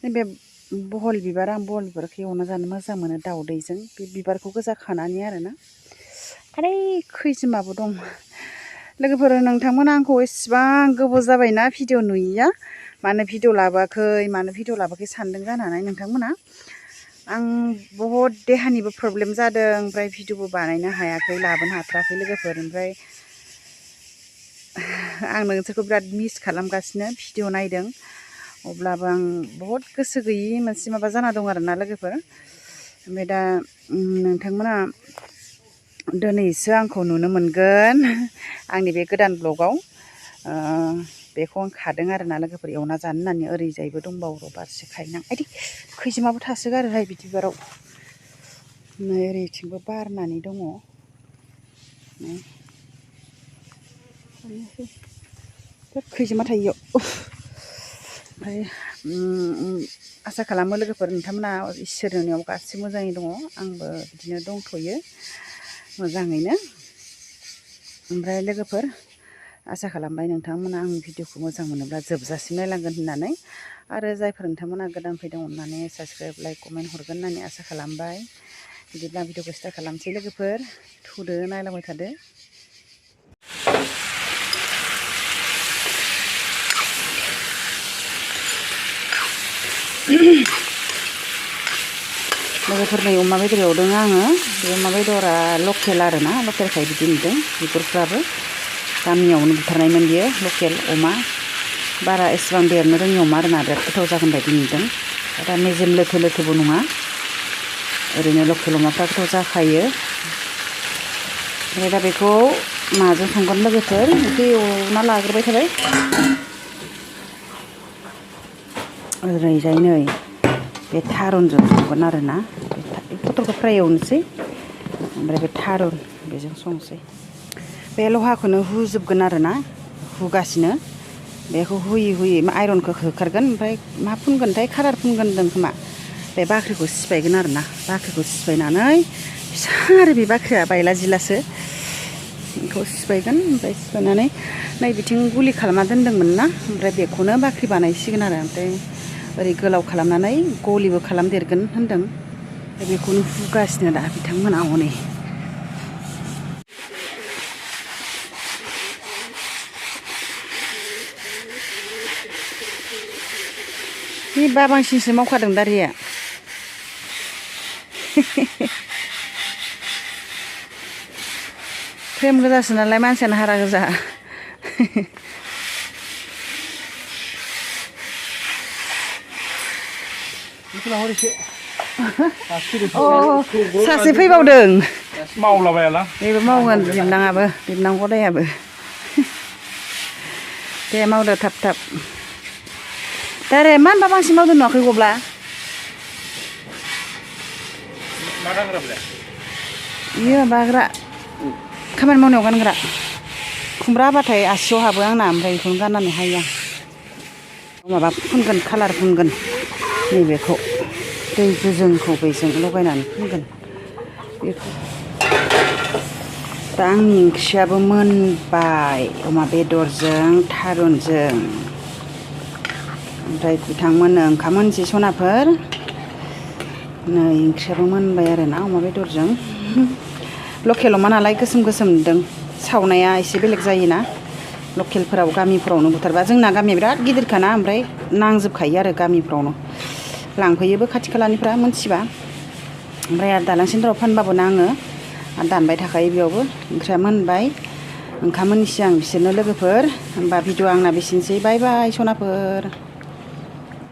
बे बहल बिबार आं बहल बिबारखौ एवना जानो मोजां मोनो दाउदैजों बे बिबारखौ गोजा खानानै आरोना आरे खैजिमाबो दं लोगोफोर नोंथांमोना आंखौ एसेबां गोबाव जाबायना भिडिअ नुयिया मानो भिडिअ लाबोआखै सानदों जानानै नोंथांमोना आं बहुद देहानिबो प्रब्लेम जादों ओमफ्राय भिडिअबो बानायनो हायाखै लाबोनो हाथाराखै लोगोफोर ओमफ्राय आं नोंसोरखौ बिराद मिस खालामगासिनो भिडिअ नायदों अब्लाबो आं बहुद गोसो गैयि मोनसे माबा जाना दं आरोना लोगोफोर ओमफ्राय दा नोंथांमोना दिनैसो आंखौ नुनो मोनगोन आंनि बे गोदान ब्लगाव बेखौ आं खादों आरोना लोगोफोर एवना जानो होननानै ओरैजायबो दंबावो र' बारसे खायनां आइदि खैजिमाबो थासोगारोहाय बिदि बिबाराव नै ओरैथिंबो बारनानै दङ खैजिमा थायो ओमफ्राय आसा खालामो लोगोफोर नोंथांमोना इसोरनि अननायाव गासिबो मोजाङै दङ आंबो बिदिनो दंथ'यो मोजाङैनो ओमफ्राय लोगोफोर आसा खालामबाय नोंथांमोना आंनि भिडिअखौ मोजां मोनोब्ला जोबजासिम नायलांगोन होननानै आरो जायफोर नोंथांमोना गोदान फैदों अननानै साबस्क्राइब लाइक कमेन्ट हरगोन होननानै आसा खालामबाय बिदिब्ला भिडिअखौ स्टार्ट खालामसै लोगोफोर थुदो नायलांबाय थादो लोगोफोर नै अमा बेदर एवदों आङो बे अमा बेदरा लकेल आरोना लकेलखाय बिदि नुदों बिगुरफ्राबो गामियावनो बुथारनायमोन बियो लकेल अमा बारा एसेबां देरनो रोङि अमा आरोना बिराद गोथाव जागोन बायदि नुदों दा मेजेम लोथो लोथोबो नङा ओरैनो लकेल अमाफ्रा गोथाव जाखायो ओमफ्राय दा बेखौ माजों संगोन लोगोफोर एसे एवना लाग्रोबाय थाबाय ओरैजाय नै बे थारुनजों संगोन आरोना बे पटलखौ फ्राय एवनोसै ओमफ्राय बे थारुन बेजों संसै बे लहाखौनो हुजोबगोन आरोना हुगासिनो बेखौ हुयै आइरनखौ होखारगोन ओमफ्राय मा फुनगोनथाय कालार फुनगोन होनदों खोमा बे बाख्रिखौ सिफायगोन आरोना बाख्रिखौ सिफायनानै फिसा आरो बे बाख्रिया बायला जिलासो बेखौ सिफायगोन ओमफ्राय सिफायनानै नै बिथिं गुलि खालामना दोनदोंमोन ना ओमफ्राय बेखौनो बाख्रि बानायसिगोन आरो ओमफ्राय ओरै गोलाव खालामनानै गलिबो खालामदेरगोन होनदों बेखौनो हुगासिनो दा बिथांमोना हनै बे बाबांसिनसो मावखादों दारिया फ्रेम गोजासो नालाय मानसियानो हारा गोजा सासे फैबावदों मावलाबायाला बेबो मावगोन बिबनां गदायाबो दे मावदो थाब थाब दारे मा होनबा बांसिन मावदों नुवाखै गब्ला मा गानग्रा बेलाय इयो माबाग्रा खामानि मावनायाव गानग्रा खुमब्रा हाबाथाय आसियाव हाबो आंना ओमफ्राय बेखौनो गाननानै हायो आं माबा फुनगोन कालार फुनगोन नैबेखौ दै गोजोंखौ बेजों लगायनानै फुनगोन बेखौ दा आंनि ओंख्रियाबो मोनबाय अमा बेदरजों थारुनजों ओमफ्राय बिथांमोननो ओंखाम होनोसै सनाफोर नै ओंख्रियाबो मोनबाय आरोना अमा बेदरजों लकेल अमा नालाय गोसोम नुदों सावनाया एसे बेलेग जायोना लकेलफोराव गामिफोरावनो बुथारबा जोंना गामिया बिराद गिदिरखाना ओमफ्राय नांजोबखायो आरो गामिफ्रावनो लांफैयोबो खाथि खालानिफ्रा मोनथिबा ओमफ्राय आरो दालां सेन्टाराव फानबाबो नाङो आरो दानबाय थाखायो बेयावबो ओंख्रिया मोनबाय ओंखाम होनोसै आं बिसोरनो लोगोफोर होमबा भिडिअ आंना बेसेनोसै बाय बाय सनाफोर।